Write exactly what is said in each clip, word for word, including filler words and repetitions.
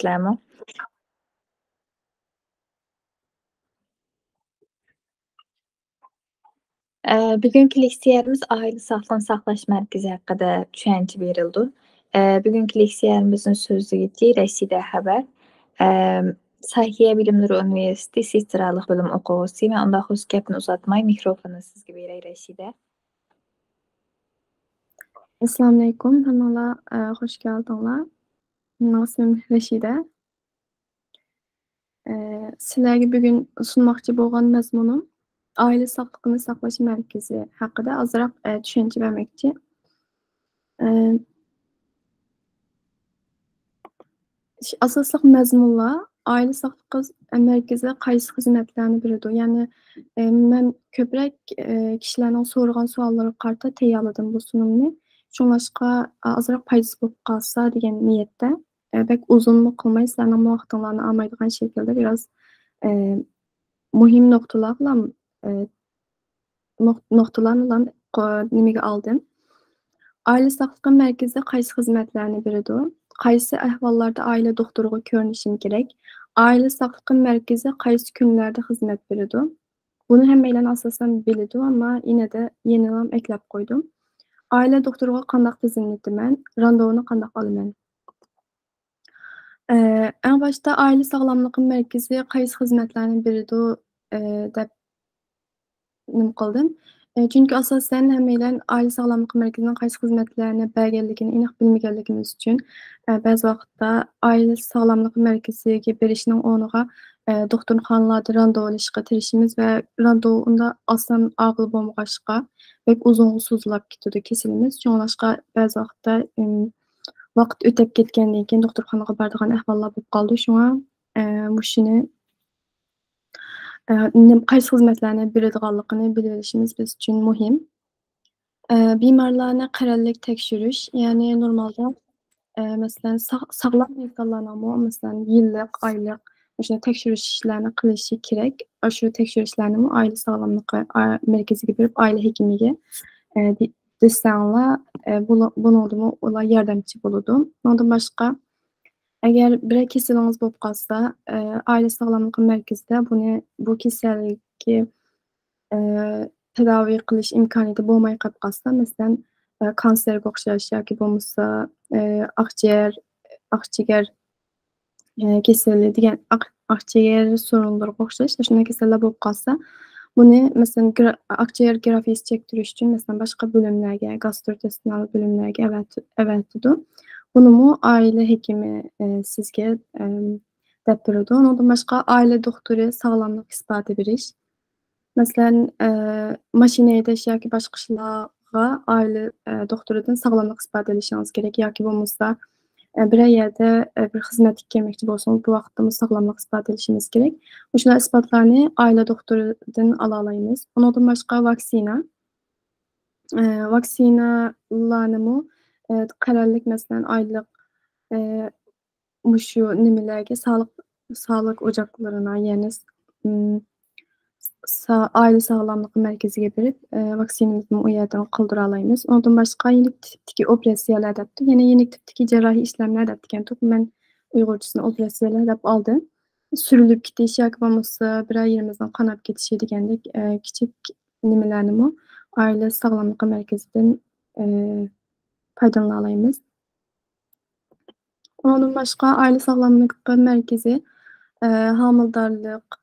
سىلەرمۇ. ئە، بۈگۈنكى لېكسىيەمىز ئائىلە ساغلىقىنى ساقلاش مەركىزى ھەققىدە چۈشەنچە بېرىلىدۇ. ئە، بۈگۈنكى لېكسىيەمىزنىڭ سۆزلىگۈچى رەشىدە خەۋەر. ئە، ساھىيە بىلىم نۇرى ئۇنىۋېرسىتېتى سېسترالىق بۆلۈم ئوقۇغۇچىسى. مەن ئۇنداق ئۇزۇن گەپنى ئۇزارتماي، مىكروفوننى سىزگە بېرەي، رەشىدە. ئەسسالامۇئەلەيكۇم، ھەممىڭلار، ئە، خوش كەلدىڭلار. مېنىڭ ئىسمىم رەشىدە. ئە، سىلەرگە بۈگۈن سۇنماقچى بولغان مەزمۇنۇم ئائىلە ساغلىقىنى ساقلاش مەركىزى ھەققىدە ئازراق، ئە، چۈشەنچە بەرمەكچى. ئە، ئاساسلىق مەزمۇنلار ئائىلە ساغلىقى مەركىزى قايسى خىزمەتلەرنى بېرىدۇ؟ يەنى، ئە، مەن كۆپرەك، ئە، كىشىلەرنىڭ سورىغان سوئاللىرىغا قارىتا تەييارلىدىم بۇ سۇنۇمنى. شۇڭلاشقا، ئازراق پايدىسى بولۇپ قالسا دېگەن نىيەتتە. ئە، بەك ئۇزۇنمۇ قىلماي، سىلەرنىڭ ۋاقتىڭلارنى ئالمايدىغان شەكىلدە بىراز، ئە، مۇھىم نۇقتىلارلا، ئە، نۇق-، نۇقتىلارنىلا قو-، نېمىگە ئالدىم. ئائىلە ساقلىقى مەركىزى قايسى خىزمەتلەرنى بېرىدۇ؟ قايسى ئەھۋاللاردا ئائىلە دوختۇرىغا كۆرۈنۈشۈم كېرەك؟ ئائىلە ساقلىقى مەركىزى قايسى كۈنلەردە خىزمەت بېرىدۇ؟ بۇنى ھەممەيلەن ئاساسەن بىلىدۇ، ئەمما يەنە-دە يەنىلا ئەكلەپ قويدۇم. ئائىلە دوختۇرىغا قانداق تىزىملىتىمەن؟ راندوۋنى قانداق ئالىمەن؟ ئە، ئەڭ باشتا ئائىلە ساغلاملىقى مەركىزى قايسى خىزمەتلەرنى بېرىدۇ، ئە، دەپ نېمە قىلدىم. ئە، چۈنكى ئاساسەن ھەممەيلەن ئائىلە ساغلاملىقى مەركىزىنىڭ قايسى خىزمەتلەرنى بەرگەنلىكىنى ئېنىق بىلمىگەنلىكىمىز ئۈچۈن، ئە، بەزى ۋاقىتتا ئائىلە ساغلاملىقى مەركىزىگە بېرىشنىڭ ئورنىغا، ئە، دوختۇرخانىلاردا راندوۋ ئېلىشقا تىرىشىمىز ۋە راندوۋ ئۇنداق ئاسان ئالغىلى بولمىغاچقا، بەك ئۇزۇنغا سوزۇلۇپ كېتىدۇ كېسىلىمىز. شۇڭلاشقا بەزى ۋاقىتتا، ئىم، ۋاقىت ئۆتۈپ كەتكەندىن كېيىن دوختۇرخانىغا بارىدىغان ئەھۋاللار بولۇپ قالىدۇ. شۇڭا، ئە، مۇشۇنى، ئە، نېم-، قايسى خىزمەتلەرنى بېرىدىغانلىقىنى بىلىۋېلىشىمىز بىز ئۈچۈن مۇھىم. ئە، بىمارلارنى قەرەللىك تەكشۈرۈش، يەنى نورمالدا، ئە، مەسىلەن، ساغ-، ساغلام ئىنسانلارنىڭمۇ، مەسىلەن، يىللىق، ئايلىق مۇشۇنداق تەكشۈرۈشلەرنى قىلىشى كېرەك. ئاشۇ تەكشۈرۈشلەرنىمۇ ئائىلە ساغلاملىقى، ئا-، مەركىزىگە بېرىپ، ئائىلە ھېكىمىگە، ئە، دې-، دېسەڭلار، ئە، بۇلا-، بۇنىڭدىمۇ ئۇلار ياردەمچى بولىدۇ. ئۇنىڭدىن باشقا، ئەگەر بىرەر كېسىلىڭىز بولۇپ قالسا، ئە، ئائىلە ساغلاملىقى مەركىزىدە بۇنى، بۇ كېسەلگە، ئە، تەداۋى قىلىش ئىمكانىيىتى بولماي قېلىپ قالسا، مەسىلەن، ئە، كانسېرغا ئوخشاش ياكى بولمىسا، ئە، ئاقجىگەر، ئاقجىگەر، ئە، كېسىلى دېگەن، ئاق-، ئاقجىگەر سورۇنلىرىغا ئوخشاش شۇنداق كېسەللەر بولۇپ قالسا، بۇنى، مەسىلەن، گرا-، ئاقجىگەر گرافىيىسى چەكتۈرۈش ئۈچۈن، مەسىلەن، باشقا بۆلۈملەرگە، گاستروئىنتېستىنال بۆلۈملەرگە ئەۋەتىدۇ. بۇنىمۇ ئائىلە ھېكىمى، ئە، سىزگە، ئەم، دەپ بېرىدۇ. ئۇنىڭدىن باشقا، ئائىلە دوختۇرى ساغلاملىق ئىسپاتى بېرىش. مەسىلەن، ئە، ماشىنا ھەيدەش ياكى باشقا ئىشلارغا ئائىلە، ئە، دوختۇرىدىن ساغلاملىق ئىسپاتى ئېلىشىڭىز كېرەك ياكى بولمىسا، ئە، بىرەر يەردە، ئە، بىر خىزمەتكە كىرمەكچى بولسىڭىز، بۇ ۋاقىتتىمۇ ساغلاملىق ئىسپاتى ئېلىشىڭىز كېرەك. مۇشۇنداق ئىسپاتلارنى ئائىلە دوختۇرىدىن ئالالايمىز. ئۇنىڭدىن باشقا ۋاكسىنا. ئە، ۋاكسىنالارنىمۇ، ئە، قەرەللىك، مەسىلەن، ئايلىق، ئە، مۇشۇ نېمىلەرگە، ساغلىق، ساغلىق ئوچاقلىرىنا، يەنى، ئىم، سا-، ئائىلە ساغلاملىقى مەركىزىگە بېرىپ، ئە، ۋاكسىنىمىزنى ئۇ يەردىن قىلدۇرالايمىز. ئۇنىڭدىن باشقا يېنىك تىپتىكى ئوپېراتسىيەلەر دەپتۇ. يەنە يېنىك تىپتىكى جەراھىي ئىشلەملەر دەپتىكەنتۇق. مەن ئۇيغۇرچىسىنى ئوپېراتسىيەلەر دەپ ئالدىم. سۈرۈلۈپ كېتىش ياكى بولمىسا بىرەر يېرىمىزنىڭ قاناپ كېتىشى دېگەندەك، ئە، كىچىك نېمىلەرنىمۇ ئائىلە ساغلاملىقى مەركىزىدىن، ئە، پايدىلىنالايمىز. ئۇنىڭدىن باشقا، ئائىلە ساغلاملىقى مەركىزى، ئە، ھامىلىدارلىق،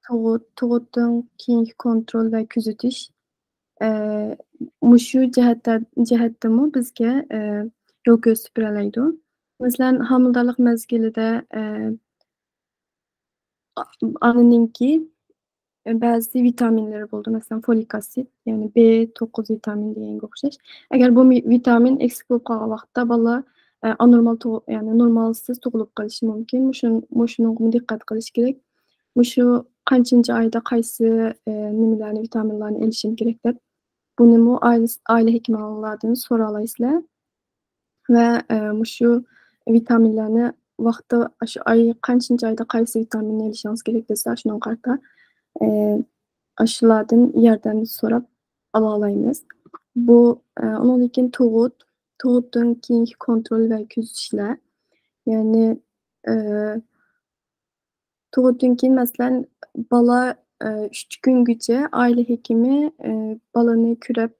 تۇغۇت، تۇغۇتتىن كېيىنكى كونترول ۋە كۆزىتىش، ئە، مۇشۇ جەھەتتە، جەھەتتىمۇ بىزگە، ئە، يول كۆرسىتىپ بېرەلەيدۇ. مەسىلەن، ھامىلىدارلىق مەزگىلىدە، ئە، ئا-، ئانىنىڭكى بەزى ۋىتامىنلىرى بولىدۇ، مەسىلەن، فولىك ئاسىد، يەنى بى توققۇز ۋىتامىن دېگەنگە ئوخشاش. ئەگەر بۇ مى-، ۋىتامىن ئېكسىك بولۇپ قالغان ۋاقىتتا بالىلار، ئە، ئانورمال تۇغۇ-، يەنى نورمالسىز تۇغۇلۇپ قېلىشى مۇمكىن. مۇشۇن-، مۇشۇنىڭغىمۇ دىققەت قىلىش كېرەك. مۇشۇ قانچىنچى ئايدا قايسى، ئە، نېمىلەرنى، ۋىتامىنلارنى ئېلىشىم كېرەك دەپ، بۇنىمۇ ئائىلە، ئائىلە ھېكىمىڭلاردىن سورالايسىلەر. ۋە، ئە، مۇشۇ ۋىتامىنلارنى ۋاقتى، ئاشۇ ئاي، قانچىنچى ئايدا قايسى ۋىتامىننى ئېلىشىڭىز كېرەك دېسە، شۇنىڭغا قارىتا، ئە، ئاشۇلاردىن ياردەم سوراپ ئالالايمىز. بۇ، ئە، ئۇنىڭدىن كېيىن تۇغۇت، تۇغۇتتىن كېيىنكى كونترول ۋە كۆزىتىشلەر، يەنى ئى، تۇغۇتتىن كېيىن، مەسىلەن، بالا، ئى، ئۈچ كۈنگىچە ئائىلە ھېكىمى، ئى، بالىنى كۆرۈپ،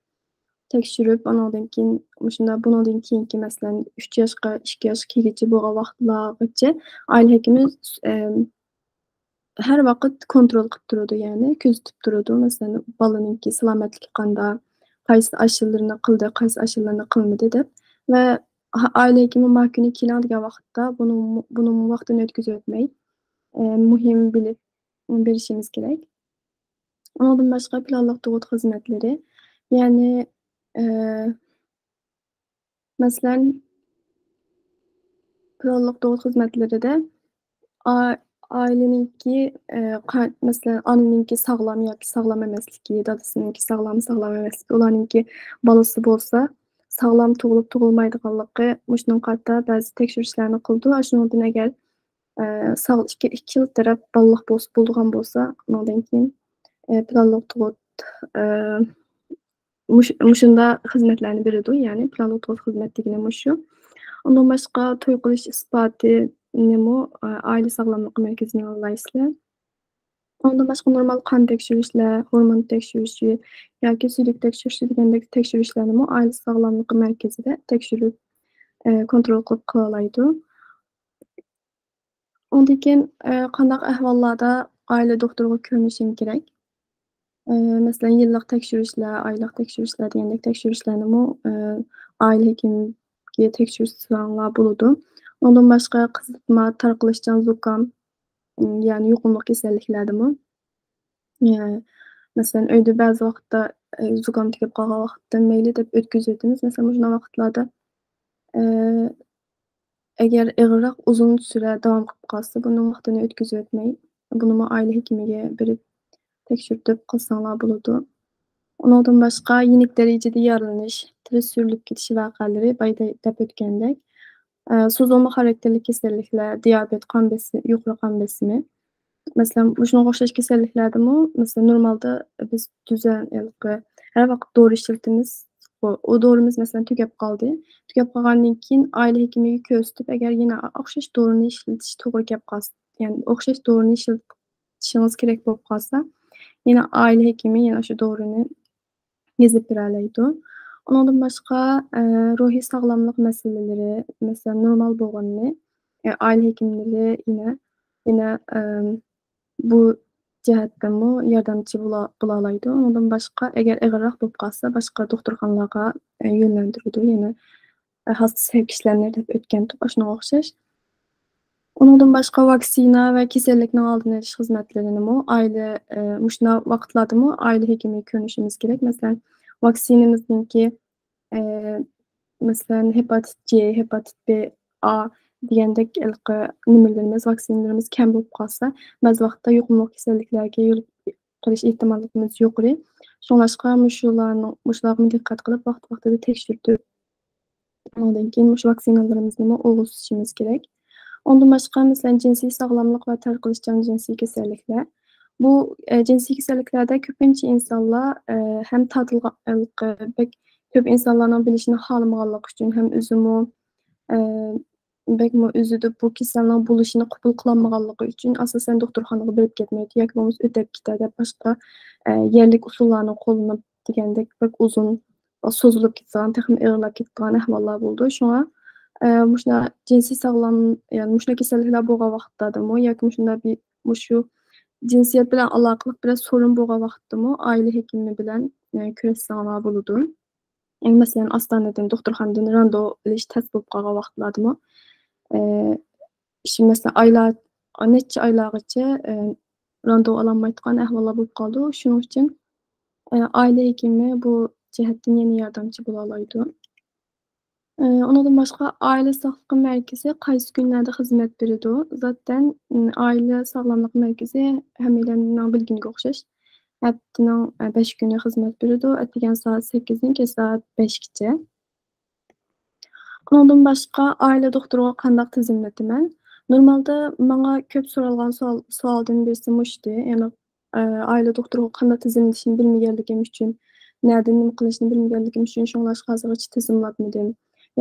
تەكشۈرۈپ، ئانىڭدىن كېيىن، مۇشۇنداق، بۇنىڭدىن كېيىنكى، مەسىلەن، ئۈچ ياشقا، ئىككى ياشقا كىرگۈچە بولغان ۋاقىتلارغىچە ئائىلە ھېكىمى، ئى، ھەر ۋاقىت كونترول قىلىپ تۇرىدۇ، يەنى كۆزىتىپ تۇرىدۇ. مەسىلەن، بالىنىڭكى سالامەتلىكى قانداق، قايسى ئاشۇلىرىنى قىلدى، قايسى ئاشۇلىرىنى قىلمىدى دەپ. ۋە ھا-، ئائىلە ھېكىمى ما كۈنى كېلىڭ دېگەن ۋاقىتتا بۇنىڭ، بۇنىڭ ۋاقتىنى ئۆتكۈزۈۋەتمەي، ئە، مۇھىم بىلىپ بېرىشىمىز كېرەك. ئۇنىڭدىن باشقا پىلانلىق تۇغۇت خىزمەتلىرى، يەنى، ئە، مەسىلەن، پىلانلىق تۇغۇت خىزمەتلىرىدە ئا-، ئائىلىنىڭكى، ئە، قا-، مەسىلەن، ئانىنىڭكى ساغلام ياكى ساغلام ئەمەسلىكى، دادىسىنىڭكى ساغلام، ساغلام ئەمەسلىكى، ئۇلارنىڭكى بالىسى بولسا ساغلام تۇغۇلۇپ تۇغۇلمايدىغانلىقى، مۇشۇنىڭغا قارىتا بەزى تەكشۈرۈشلەرنى قىلىدۇ. ئاشۇنىڭدىن ئەگەر، ئە، ساغ-، ئىككى، ئىككىلا تەرەپ بالىلىق بولسا، بولىدىغان بولسا، ئۇنىڭدىن كېيىن، ئە، پىلانلىق تۇغۇت، ئە، مۇش-، مۇشۇنداق خىزمەتلەرنى بېرىدۇ، يەنى پىلانلىق تۇغۇت خىزمەت دېگىنى مۇشۇ. ئۇندىن باشقا توي قىلىش ئىسپاتىنىمۇ، ئە، ئائىلە ساغلاملىقى مەركىزىدىن ئالالايسىلەر. ئۇندىن باشقا نورمال قان تەكشۈرۈشلەر، ھورمون تەكشۈرۈشى ياكى سۈيدۈك تەكشۈرۈشى دېگەندەك تەكشۈرۈشلەرنىمۇ ئائىلە ساغلاملىقى مەركىزىدە تەكشۈرۈپ، ئە، كونترول قىلىپ قىلالايدۇ. ئۇندىن كېيىن، ئە، قانداق ئەھۋاللاردا ئائىلە دوختۇرىغا كۆرۈنۈشۈم كېرەك؟ ئە، مەسىلەن، يىللىق تەكشۈرۈشلەر، ئايلىق تەكشۈرۈشلەر دېگەندەك تەكشۈرۈشلەرنىمۇ، ئە، ئائىلە ھېكىمىگە تەكشۈرسەڭلار بولىدۇ. ئۇندىن باشقا قىزىتما، تارقىلىشچان زۇكام، ئىم، يەنى يۇقۇملۇق كېسەللىكلەردىمۇ، ئە، مەسىلەن، ئۆيدە بەزى ۋاقىتتا، ئە، زۇكام تۈگەپ قالغان ۋاقىتتا مەيلى دەپ ئۆتكۈزۈۋېتىمىز. مەسىلەن، مۇشۇنداق ۋاقىتلاردا، ئە، ئەگەر ئېغىرراق ئۇزۇن سۈرە داۋام قىلىپ قالسا، بۇنىڭ ۋاقتىنى ئۆتكۈزۈۋەتمەي، بۇنىمۇ ئائىلە ھېكىمىگە بېرىپ تەكشۈرتۈپ قىلساڭلار بولىدۇ. ئۇنىڭدىن باشقا يېنىك دەرىجىدە يارىلىنىش، تېرە سۈرۈلۈپ كېتىش ۋەقەلىرى بايىدا دەپ ئۆتكەندەك، ئە، سوزۇلما خاراكتېرلىك كېسەللىكلەر، دىيابېت، قان بېسىمى، يۇقىرى قان بېسىمى، مەسىلەن، مۇشۇنىڭغا ئوخشاش كېسەللىكلەردىمۇ، مەسىلەن، نورمالدا بىز تۈزەن، ھېلىقى، ھەر ۋاقىت دورا ئىشلىتىمىز. ئۇ، ئۇ دورىمىز، مەسىلەن، تۈگەپ قالدى. تۈگەپ قالغاندىن كېيىن ئائىلە ھېكىمىگە كۆرسىتىپ، ئەگەر يەنە ئوخشاش دورىنى ئىشلىتىش توغرا كەپ قالسا، يەنى ئوخشاش دورىنى ئىشلىتىشىڭىز كېرەك بولۇپ قالسا، يەنە ئائىلە ھېكىمى يەنە شۇ دورىنى يېزىپ بېرەلەيدۇ. ئۇنىڭدىن باشقا، ئە، روھىي ساغلاملىق مەسىلىلىرى، مەسىلەن، نورمال بولغىنىنى، ئە، ئائىلە ھېكىملىرى يەنە، يەنە، ئەم، بۇ جەھەتتىنمۇ ياردەمچى بولا-، بولالايدۇ. ئۇنىڭدىن باشقا، ئەگەر ئېغىرراق بولۇپ قالسا، باشقا دوختۇرخانىلارغا، ئە، يۆنلەندۈرىدۇ. يەنە، ئە، ھاستا سەۋكىشلەرنى دەپ ئۆتكەنتۇق، ئاشۇنىڭغا ئوخشاش. ئۇنىڭدىن باشقا ۋاكسىنا ۋە كېسەللىكنىڭ ئالدىنى ئېلىش خىزمەتلىرىنىمۇ ئائىلە، ئە، مۇشۇنداق ۋاقىتلاردىمۇ ئائىلە ھېكىمىگە كۆرۈنۈشىمىز كېرەك. مەسىلەن، ۋاكسىنىمىزنىڭكى، ئە، مەسىلەن، ھېپاتىت جې، ھېپاتىت بې، ئا دېگەندەك ھېلىقى نېمىلىرىمىز، ۋاكسىنىلىرىمىز كەم بولۇپ قالسا، بەزى ۋاقىتتا يۇقۇملۇق كېسەللىكلەرگە يولۇق قېلىش ئېھتىماللىقىمىز يۇقىرى. شۇڭلاشقا مۇشۇلارنىڭ، مۇشۇلارغىمۇ دىققەت قىلىپ، ۋاقتى-ۋاقتىدا تەكشۈرتۈپ، ئۇنىڭدىن كېيىن مۇشۇ ۋاكسىنالىرىمىزنىمۇ ئۇرغۇزۇشىمىز كېرەك. ئۇندىن باشقا، مەسىلەن، جىنسىي ساغلاملىق ۋە تارقىلىشچان جىنسىي كېسەللىكلەر. بۇ، ئە، جىنسىي كېسەللىكلەردە كۆپىنچە ئىنسانلار، ئە، ھەم تارتىلغان، ئە، بەك كۆپ ئىنسانلارنىڭ بىلىشىنى خالىمىغانلىقى ئۈچۈن ھەم ئۆزىمۇ، ئە، بەكمۇ ئۆزىدە بۇ كېسەلنىڭ بولۇشىنى قوبۇل قىلالمىغانلىقى ئۈچۈن، ئاساسەن، دوختۇرخانىغا بېرىپ كەتمەيدۇ ياكى بولمىسا ئۆتەپ كېتەر دەپ باشقا، ئە، يەرلىك ئۇسۇللارنى قوللىنىپ دېگەندەك بەك ئۇزۇن سوزۇلۇپ كېتىدىغان، تېخىمۇ ئېغىرلاپ كېتىدىغان ئەھۋاللار بولىدۇ. شۇڭا، ئە، مۇشۇنداق جىنسىي ساغلام، يەنى مۇشۇنداق كېسەللىكلەر بولغان ۋاقىتلاردىمۇ ياكى مۇشۇنداق بىر، مۇشۇ جىنسىيەت بىلەن ئالاقىلىق بىرەر سورۇن بولغان ۋاقىتتىمۇ ئائىلە ھېكىمى بىلەن، ئە، كۆرۈشسەڭلار بولىدۇ. يەنى مەسىلەن، ئاستانىدىن، دوختۇرخانىدىن راندۋۇ ئېلىش تەس بولۇپ قالغان ۋاقىتلاردىمۇ، ئى، شۇ مەسىلەن، ئايلار، نەچچە ئايلارغىچە، ئى، راندۋۇ ئالالمايدىغان ئەھۋاللار بولۇپ قالىدۇ. شۇنىڭ ئۈچۈن، ئى، ئائىلە ھېكىمى بۇ جەھەتتىن يەنە ياردەمچى بولالايدۇ. ئى، ئۇنىڭدىن باشقا، ئائىلە ساقلىقى مەركىزى قايسى كۈنلەردە خىزمەت بېرىدۇ؟ زاتەن، ئى، ئائىلە ساغلاملىق مەركىزى ھەممەيلەننىڭ بىلگىنىگە ئوخشاش، ھەپتىنىڭ، ئە، بەش كۈنى خىزمەت بېرىدۇ، ئەتىگەن سائەت سەككىزدىن كەچ سائەت بەشكىچە. ئۇنىڭدىن باشقا، ئائىلە دوختۇرىغا قانداق تىزىملىتىمەن؟ نورمالدا ماڭا كۆپ سورالغان سوئال، سوئالدىن بىرسى مۇشتى، يەنى، ئە، ئائىلە دوختۇرىغا قانداق تىزىملىتىشنى بىلمىگەنلىكىم ئۈچۈن، نەدىن نېمە قىلىشنى بىلمىگەنلىكىم ئۈچۈن، شۇڭلاشقا ھازىرغىچە تىزىملاتمىدىم.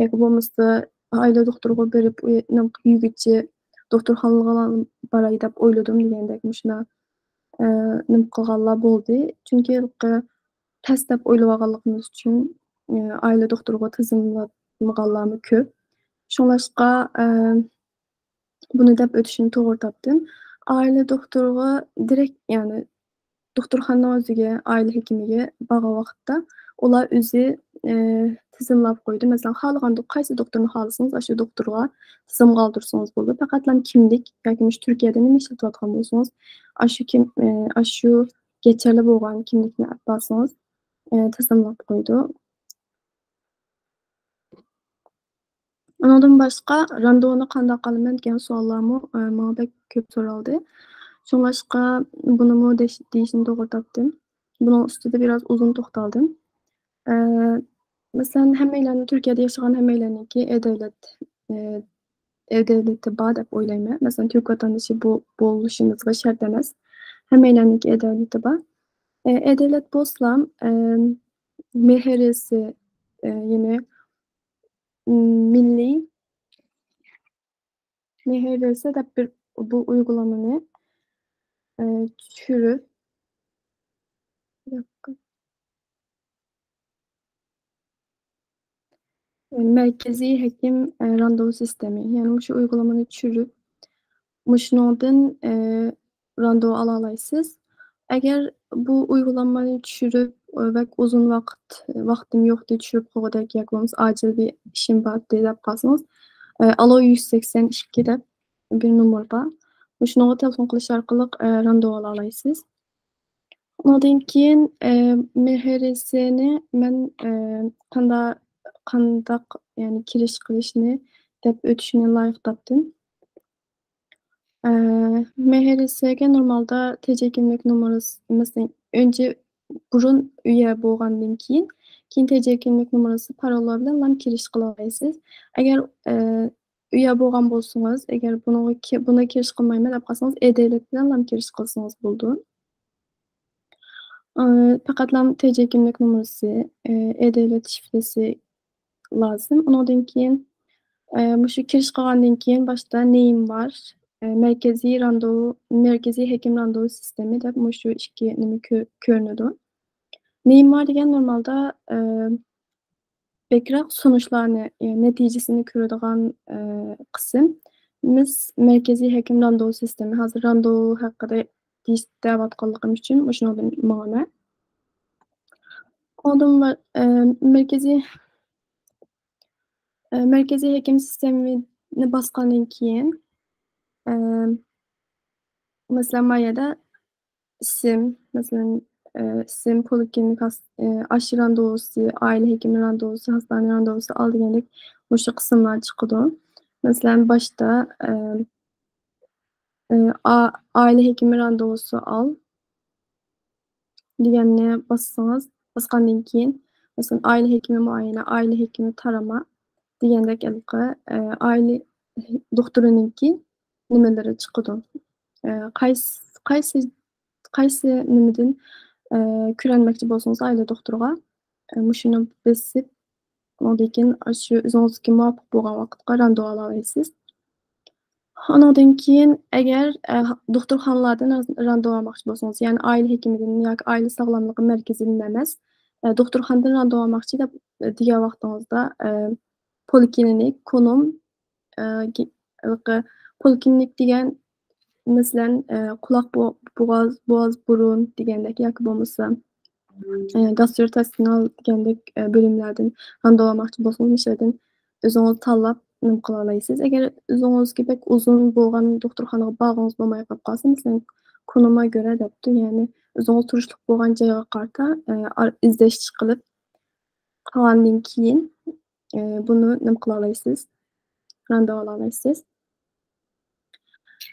ياكى بولمىسا، ئائىلە دوختۇرىغا بېرىپ، ئۇ يەرنىڭ يۈگۈچى دوختۇرخانىغا باراي دەپ ئويلىدىم دېگەندەك مۇشۇنداق، ئە، نېمە قىلغانلار بولدى. چۈنكى ھېلىقى تەس دەپ ئويلىۋالغانلىقىمىز ئۈچۈن، ئە، ئائىلە دوختۇرىغا تىزىملاتمىغانلارمۇ كۆپ. شۇڭلاشقا، ئە، بۇنى دەپ ئۆتۈشنى توغرا تاپتىم. ئائىلە دوختۇرىغا دىرېكت، يەنى دوختۇرخانىنىڭ ئۆزىگە، ئائىلە ھېكىمىگە بارغان ۋاقىتتا ئۇلار ئۆزى، ئە، تىزىملاپ قويىدۇ. مەسىلەن، خالىغان دو-، قايسى دوختۇرنى خالىسىڭىز، ئاشۇ دوختۇرغا تىزىمغا ئالدۇرسىڭىز بولىدۇ. پەقەتلا كىملىك ياكى مۇشۇ تۈركىيەدە نېمە ئىشلىتىۋاتقان بولسىڭىز، ئاشۇ كىم-، ئە، ئاشۇ گېچەرلى بولغان كىملىكنى ئەپ بارسىڭىز، ئە، تىزىملاپ قويىدۇ. ئۇنىڭدىن باشقا، راندۋۇنى قانداق ئالىمەن دېگەن سوئاللارمۇ، ئە، ماڭا بەك كۆپ سورالدى. شۇڭلاشقا، بۇنىمۇ دېيىش-، دېيىشنى توغرا تاپتىم. بۇنىڭ ئۈستىدە بىراز ئۇزۇن توختالدىم. ئە، مەسىلەن، ھەممەيلەننىڭ، تۈركىيەدە ياشىغان ھەممەيلەننىڭكى ئې-دەۋلەت، ئە، ئې-دەۋلىتى بار دەپ ئويلايمەن. مەسىلەن، تۈرك ۋاتاندىشى بو-، بولۇشىمىزغا شەرت ئەمەس. ھەممەيلەننىڭكى ئې-دەۋلىتى بار. ئە، ئې-دەۋلەت بولسىلا، ئە، مېھرىسى، ئە، يەنى، م، مىللىي مېھرىسى دەپ بىر بۇ ئۇيغۇلامىنى، ئە، چۈشۈرۈپ، مەركىزىي ھەكىم، ئە، راندۋۇ سىستېمى. يەنى مۇشۇ ئۇيغۇلامىنى چۈشۈرۈپ، مۇشۇنىڭدىن، ئە، راندۋۇ ئالالايسىز. ئەگەر بۇ ئۇيغۇلامىنى چۈشۈرۈپ، ئە، بەك ئۇزۇن ۋاقىت، ۋاقتىم يوقتى چۈشۈرۈپ قويغۇدەك ياكى بولمىسا ئاجىل بىر ئىشىم بار دەپ قالسىڭىز، ئە، ئالو يۈز سەكسەن ئىككى دەپ بىر نومۇر بار. مۇشۇنىڭغا تېلېفون قىلىش ئارقىلىق، ئە، راندۋۇ ئالالايسىز. ئۇنىڭدىن كېيىن، ئە، مېھرىسىنى مەن، ئە، قاندا-، قانداق، يەنى كىرىش قىلىشنى دەپ ئۆتۈشنى لايىق تاپتىم. ئە، مېھرىسىگە نورمالدا تىجى كىملىك نومۇرىسى، مەسىلەن، ئۆنچە بۇرۇن ئۈيە بولغاندىن كېيىن، كېيىن تىجى كىملىك نومۇرىسى پاروللار بىلەن لام كىرىش قىلالايسىز. ئەگەر، ئە، ئۈيە بولغان بولسىڭىز، ئەگەر بۇنىڭغا كى-، بۇنى كىرىش قىلمايمەن دەپ قالسىڭىز، ئې-دەۋلەت بىلەن لام كىرىش قىلسىڭىز بولىدۇ. ئە، پەقەتلا تىجى كىملىك نومۇرىسى، ئە، ئې-دەۋلەت شىفرىسى لازىم. ئۇنىڭدىن كېيىن، ئە، مۇشۇ كىرىش قىلغاندىن كېيىن باشتا نېيىم بار، ئە، مەركىزىي راندۋۇ، مەركىزىي ھەكىم راندۋۇ سىستېمى دەپ مۇشۇ ئىككى نېمە كۆ-، كۆرۈنىدۇ. نېيىم بار دېگەن نورمالدا، ئە، بەكرەك سۇنۇشلارنى، يەنى نەتىجىسىنى كۆرىدىغان، ئە، قىسىم. مىس-، مەركىزىي ھەكىم راندۋۇ سىستېمى. ھازىر راندۋۇ ھەققىدە دېيىش-، دەۋاتقانلىقىم ئۈچۈن مۇشۇنىڭدىن ماڭىمەن. ئۇنىڭدىن بۇ-، ئە، مەركىزىي، ئە، مەركىزىي ھەكىم سىستېمىنى باسقاندىن كېيىن، ئە، مەسىلەن، ما يەردە ئىسىم، مەسىلەن، ئە، ئىسىم، پولىكلىنىكا، ئە، ئاش راندۋۇسى، ئائىلە ھېكىمى راندۋۇسى، ھاستانە راندۋۇسى ئال دېگەندەك مۇشۇ قىسىملار چىقىدۇ. مەسىلەن، باشتا، ئە، ئە، ئا-، ئائىلە ھېكىمى راندۋۇسى ئال دېگەننى باسسىڭىز، باسقاندىن كېيىن، مەسىلەن، ئائىلە ھېكىمى مۇئايىنە، ئائىلە ھېكىمى تارىما دېگەندەك ھېلىقى، ئە، ئائىلە دوختۇرىنىڭكى نېمىلىرى چىقىدۇ. ئە، قايسى، قايسى، قايسى نېمىدىن، ئە، كۆرۈنمەكچى بولسىڭىز ئائىلە دوختۇرىغا، ئە، مۇشۇنى بېسىپ، ئۇنىڭدىن كېيىن شۇ ئۆزىڭىزگە مۇۋاپىق بولغان ۋاقىتقا راندۋۇ ئالالايسىز. ئۇنىڭدىن كېيىن ئەگەر، ئە، دوختۇرخانىلاردىن راندۋۇ ئالماقچى بولسىڭىز، يەنى ئائىلە ھېكىمىدىن ياكى ئائىلە ساغلاملىقى مەركىزىدىن ئەمەس، ئە، دوختۇرخانىدىن راندۋۇ ئالماقچى دەپ، ئە، دېگەن ۋاقتىڭىزدا، ئە، پولىكلىنىك، كونوم، ئە، گى-، ھېلىقى پولىكلىنىك دېگەن، مەسىلەن، ئە، قۇلاق، بو-، بوغاز، بوغاز، بۇرۇن دېگەندەك ياكى بولمىسا، ئە، گاستروئىنتېستىنال دېگەندەك، ئە، بۆلۈملەردىن راندۋۇ ئالماقچى بولسىڭىز، مۇشۇ يەردىن ئۆزىڭىز تاللاپ نېمە قىلالايسىز. ئەگەر ئۆزىڭىزگە بەك ئۇزۇن بولغان دوختۇرخانىغا بارغىڭىز بولماي قېلىپ قالسا، مەسىلەن، كونوما كۆرە دەپتۇ، يەنى ئۆزىڭىز تۇرۇشلۇق بولغان جايغا قارىتا، ئە، ئار-، ئىزدەش قىلىپ قالغاندىن كېيىن، ئە، بۇنى نېمە قىلالايسىز؟ راندۋۇ ئالالايسىز.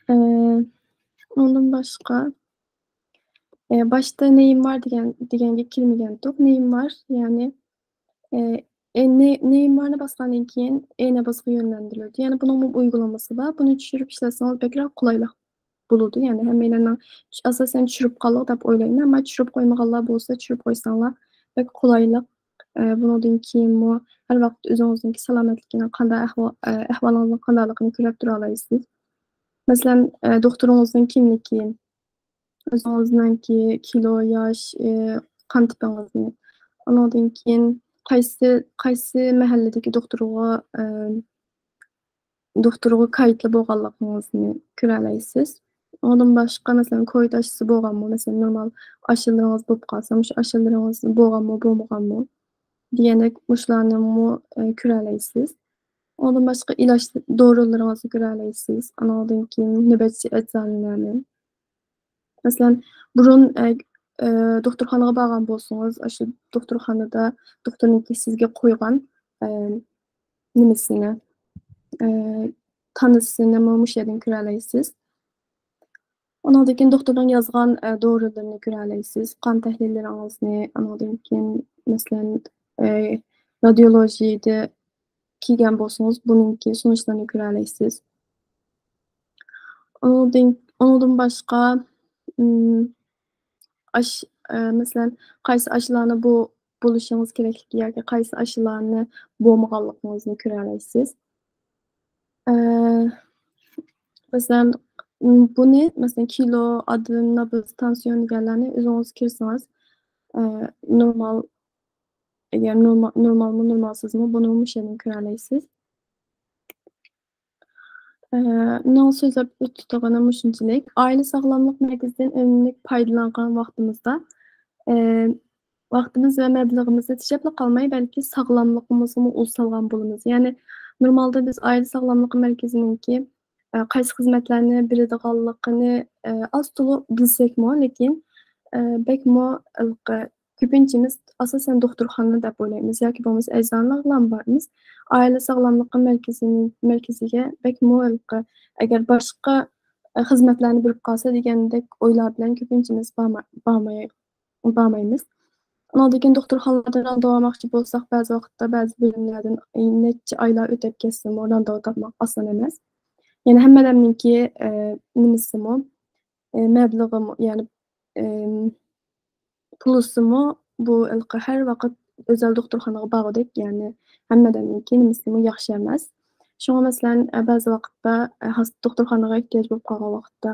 ئە، ئۇنىڭدىن باشقا، ئە، باشتا نېيىم بار دېگەن، دېگەنگە كىرمىگەنتۇق. نېيىم بار، يەنى، ئە، ئە، نې-، نېيىم بارنى باسقاندىن كېيىن ئېنابازغا يۆنلەندۈرۈلىدۇ. يەنى بۇنىڭمۇ ئۇيغۇلىمىسى بار. بۇنى چۈشۈرۈپ ئىشلەتسىڭىز بەكرەك قولايلىق بولىدۇ. يەنى ھەممەيلەننىڭ ئاساسەن چۈشۈرۈپ قالدۇق دەپ ئويلايمەن. ئەمما چۈشۈرۈپ قويمىغانلار بولسا، چۈشۈرۈپ قويساڭلار بەك قولايلىق. ئە، بۇنىڭدىن كېيىنمۇ ھەر ۋاقىت ئۆزىڭىزنىڭكى سالامەتلىكىنىڭ قانداق ئەھۋال-، ئە، ئەھۋالىڭىزنىڭ قانداقلىقىنى كۆرۈپ تۇرالايسىز. مەسىلەن، ئە، دوختۇرىڭىزنىڭ كىملىكى، ئۆزىڭىزنىڭكى كىلو، ياش، ئە، قان تىپىڭىزنى. ئۇنىڭدىن كېيىن قايسى، قايسى مەھەللىدىكى دوختۇرغا، ئە، دوختۇرغا كايىتلا بولغانلىقىڭىزنى كۆرەلەيسىز. ئۇنىڭدىن باشقا، مەسىلەن، كويدا ئاشىسى بولغانمۇ، مەسىلەن، نورمال ئاشۇلىرىڭىز بولۇپ قالسا، مۇشۇ ئاشۇلىرىڭىز بولغانمۇ، بولمىغانمۇ دېگەندەك مۇشۇلارنىمۇ، ئە، كۆرەلەيسىز. ئۇنىڭدىن باشقا ئىلاج دورىلىرىڭىزنى كۆرەلەيسىز. ئانىڭدىن كېيىن نۆۋەتچى ئەزالىرىنى. مەسىلەن، بۇرۇن، ئە، ئە، دوختۇرخانىغا بارغان بولسىڭىز، ئاشۇ دوختۇرخانىدا دوختۇرنىڭكى سىزگە قويغان، ئە، نېمىسىنى، ئە، تانىسىنىمۇ مۇشۇ يەردىن كۆرەلەيسىز. ئۇنىڭدىن كېيىن دوختۇرنىڭ يازغان، ئە، دورىلىرىنى كۆرەلەيسىز، قان تەھلىللىرىڭىزنى، ئۇنىڭدىن كېيىن، مەسىلەن، ئە، رادىيولوژىيىدە كىرگەن بولسىڭىز، بۇنىڭكى سۇنۇشلىرىنى كۆرەلەيسىز. ئۇنىڭدىن، ئۇنىڭدىن باشقا، ئىم، ئاش-، ئە، مەسىلەن، قايسى ئاشلارنى بۇ بولۇشىڭىز كېرەكلىكى ياكى قايسى ئاشلارنى بولمىغانلىقىڭىزنى كۆرەلەيسىز. ئە، مەسىلەن، ئىم، بۇنى، مەسىلەن، كىلو، ئاددىم، نابىز، تانسىيون دېگەنلەرنى ئۆزىڭىز كىرسىڭىز، ئە، نورمال، ئەگەر نورما-، نورمالمۇ، نورمالسىزمۇ، بۇنى مۇشۇ يەردىن كۆرەلەيسىز. ئە، مېنىڭ سۆزلەپ ئۆتىدىغىنىم مۇشۇنچىلىك. ئائىلە ساغلاملىق مەركىزىدىن ئۈنۈملۈك پايدىلانغان ۋاقتىمىزدا، ئە، ۋاقتىمىز ۋە مەبلىغىمىزنى تېشىپلا قالماي، بەلكى ساغلاملىقىمىزغىمۇ ئۇل سالغان بولىمىز. يەنى نورمالدا بىز ئائىلە ساغلاملىقى مەركىزىنىڭكى، ئە، قايسى خىزمەتلەرنى بېرىدىغانلىقىنى، ئە، ئاز تولا بىلسەكمۇ، لېكىن، ئە، بەكمۇ ھېلىقى كۆپىنچىمىز ئاساسەن دوختۇرخانا دەپ ئويلايمىز ياكى بولمىسا ئەزالارغىلا بارىمىز. ئائىلە ساغلاملىقى مەركىزىنى، مەركىزىگە بەكمۇ ھېلىقى، ئەگەر باشقا، ئە، خىزمەتلەرنى بېرىپ قالسا دېگەندەك ئويلار بىلەن كۆپىنچىمىز بارما-، بارماي-، بارمايمىز. ئۇنىڭدىن كېيىن دوختۇرخانىلاردىن راندۋۇ ئالماقچى بولساق، بەزى ۋاقىتتا بەزى بۆلۈملەردىن نەچچە ئايلار ئۆتۈپ كەتسىمۇ، راندۋۇ تاپماق ئاسان ئەمەس. يەنى ھەممە ئادەمنىڭكى، ئە، نېمىسىمۇ، ئە، مەبلىغىمۇ، يەنى، ئەم، پۇلىسىمۇ بۇ ھېلىقى ھەر ۋاقىت ئۆزەل دوختۇرخانىغا بارغۇدەك، يەنى ھەممە ئادەمنىڭكى نېمىسىمۇ ياخشى ئەمەس. شۇڭا مەسىلەن، ئە، بەزى ۋاقىتتا، ئە، ھاس-، دوختۇرخانىغا ئېھتىياج بولۇپ قالغان ۋاقىتتا،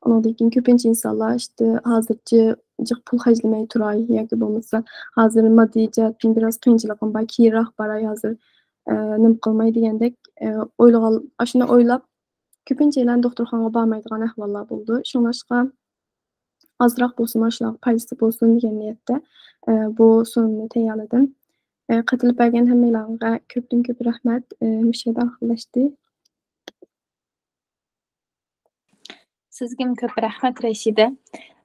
ئۇنىڭدىن كېيىن كۆپىنچە ئىنسانلار ئىشتە ھازىرچە جىق پۇل خەجلىمەي تۇراي ياكى بولمىسا ھازىر ماددىي جەھەتتىن بىراز قىيىنچىلىقىم بار، كېيىنراق باراي، ھازىر، ئە، نېمە قىلماي دېگەندەك، ئە، ئويلىغان، ئاشۇنى ئويلاپ، كۆپىنچىلەن دوختۇرخانىغا بارمايدىغان ئەھۋاللار بولىدۇ. شۇڭلاشقا ئازراق بولسىمۇ ئاشۇلارغا پايدىسى بولسۇن دېگەن نىيەتتە، ئە، بۇ سۇنۇمنى تەييارلىدىم. ئە، قېتىلىپ بەرگەن ھەممەيلەنگە كۆپتىن كۆپ رەھمەت. ئە، مۇشۇ يەردە ئاخىرلاشتى. سىزگىمۇ كۆپ رەھمەت، رەشىدە.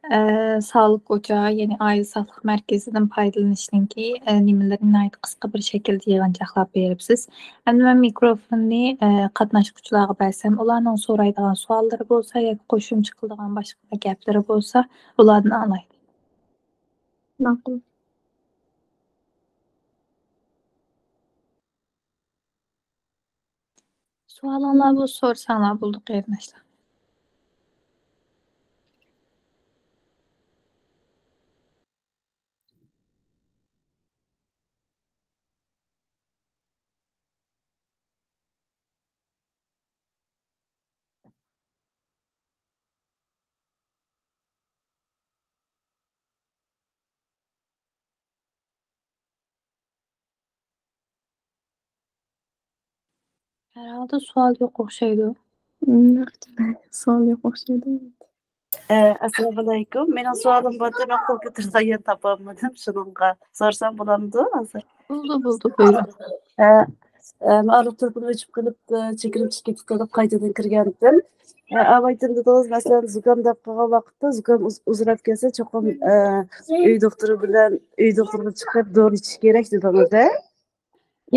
ئە، ساغلىق ئوچىقى، يەنى ئائىلە ساغلىق مەركىزىدىن پايدىلىنىشنىڭكى، ئە، نېمىلىرىنى ناھايىتى قىسقا بىر شەكىلدە يىغىنچاقلاپ بېرىپسىز. ئەمدى مەن مىكروفوننى، ئە، قاتناشقۇچىلارغا بەرسەم، ئۇلارنىڭ سورايدىغان سوئاللىرى بولسا ياكى قوشۇمچە قىلىدىغان باشقا گەپلىرى بولسا، ئۇلاردىن ئاڭلايلى. ماقۇل. سوئالىڭلار بولسا سورىساڭلار بولدى، قېرىنداشلار. ھەر ھالدا سوئال يوق ئوخشايدۇ. مم، سوئال يوق ئوخشايدۇ. ئە، ئەسسالامۇئەلەيكۇم. مېنىڭ سوئالىم بار ئىدى، مەن قول كۆتۈرىدىغان يەر تاپالمىدىم. شۇنىڭغا سورىسام بولامدۇ ھازىر؟ بولىدۇ، بولىدۇ، بۇيرۇڭ. ئە، ئە، مەن ئارىلىق تېلېفوننى ئۆچۈپ قېلىپ، ئە، چېكىنىپ چىقىپ كېتىپ قېلىپ، قايتىدىن كىرگەنتىم. ئە، ئاۋايتىم دېدىڭىز، مەسىلەن، زۇكام دەپ قالغان ۋاقىتتا، زۇكام ئۇز-، ئۇزىراپ كەلسە، چوقۇم، ئە، ئۆي دوختۇرى بىلەن، ئۆي دوختۇرىغا چىقىپ دورا ئىچىش كېرەك دېدىڭىز، ھە؟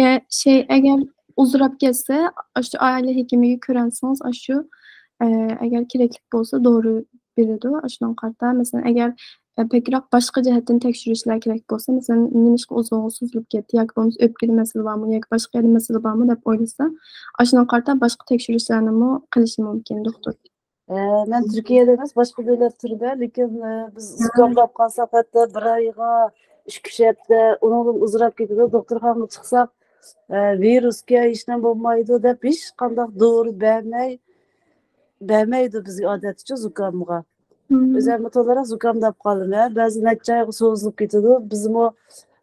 يا، شەي، ئەگەر ئۇزىراپ كەتسە، ئاشۇ ئائىلە ھېكىمىگە كۆرۈنسىڭىز، ئاشۇ، ئە، ئەگەر كېرەكلىك بولسا، دورا بېرىدۇ. ئاشۇنىڭغا قارىتا، مەسىلەن، ئەگەر، ئە، بەكرەك باشقا جەھەتتىن تەكشۈرۈشلەر كېرەك بولسا، مەسىلەن، نېمىشقا ئۇزۇنغا سوزۇلۇپ كەتتى ياكى بولمىسا ئۆپكىدە مەسىلە بارمۇ ياكى باشقا يەردە مەسىلە بارمۇ دەپ ئويلىسا، ئاشۇنىڭغا قارىتا باشقا تەكشۈرۈشلەرنىمۇ قىلىشى مۇمكىن دوختۇر. ئە، مەن تۈركىيەدە ئەمەس، باشقا دۆلەتلەردە، لېكىن، ئە، بىز زۇكاملاپ قالساق، ھەتتا بىر ئايغا، ئۈچ، ئۈچ ھەپتە، ئۇنىڭدىن ئۇزىراپ كېتىدۇ. دوختۇرخانىغا چىقساق، ئە، ۋىرۇسكا ھېچنېمە بولمايدۇ دەپ، ھېچقانداق دورا بەرمەي، بەرمەيدۇ بىزگە ئادەتتىچۇ زۇكامغا. مم. ئۆزۈممۇ تولىراق زۇكامداپ قالىمەن. بەزى نەچچە ئايغا سوزۇلۇپ كېتىدۇ. بىزمۇ،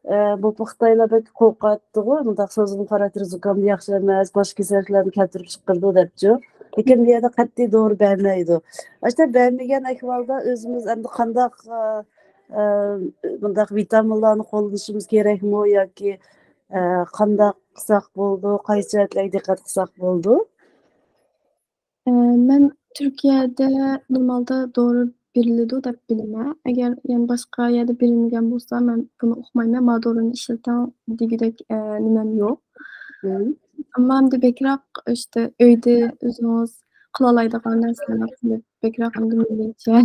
ئە، بۇ خىتايلار بەك قورقاتتىغۇ، مۇنداق سوزۇلما خاراكتېر زۇكام ياخشى ئەمەس، باشقا كېسەللىكلەرنى كەلتۈرۈپ چىقىرىدۇ دەپچۇ. لېكىن بۇ يەردە قەتئىي دورا بەرمەيدۇ. ئاشۇنداق بەرمىگەن ئەھۋالدا ئۆزىمىز ئەمدى قانداق، ئە، ئە، مۇنداق ۋىتامىنلارنى قوللىنىشىمىز كېرەكمۇ ياكى، ئە، قانداق قىلساق بولىدۇ، قايسى جەھەتلەرگە دىققەت قىلساق بولىدۇ؟ ئە، مەن تۈركىيەدە نورمالدا دورا بېرىلىدۇ دەپ بىلىمەن. ئەگەر يەنە باشقا يەردە بېرىلمىگەن بولسا، مەن بۇنى ئۇقمايمەن. ما دورىنى ئىشلىتىڭ دېگۈدەك، ئە، نېمەم يوق. مم. ئەمما ئەمدى بەكرەك ئىشتە ئۆيدە ئۆزىڭىز قىلالايدىغان نەرسىلەرنى قىلىپ، بەكرەك ئەمدى مىللىيچە،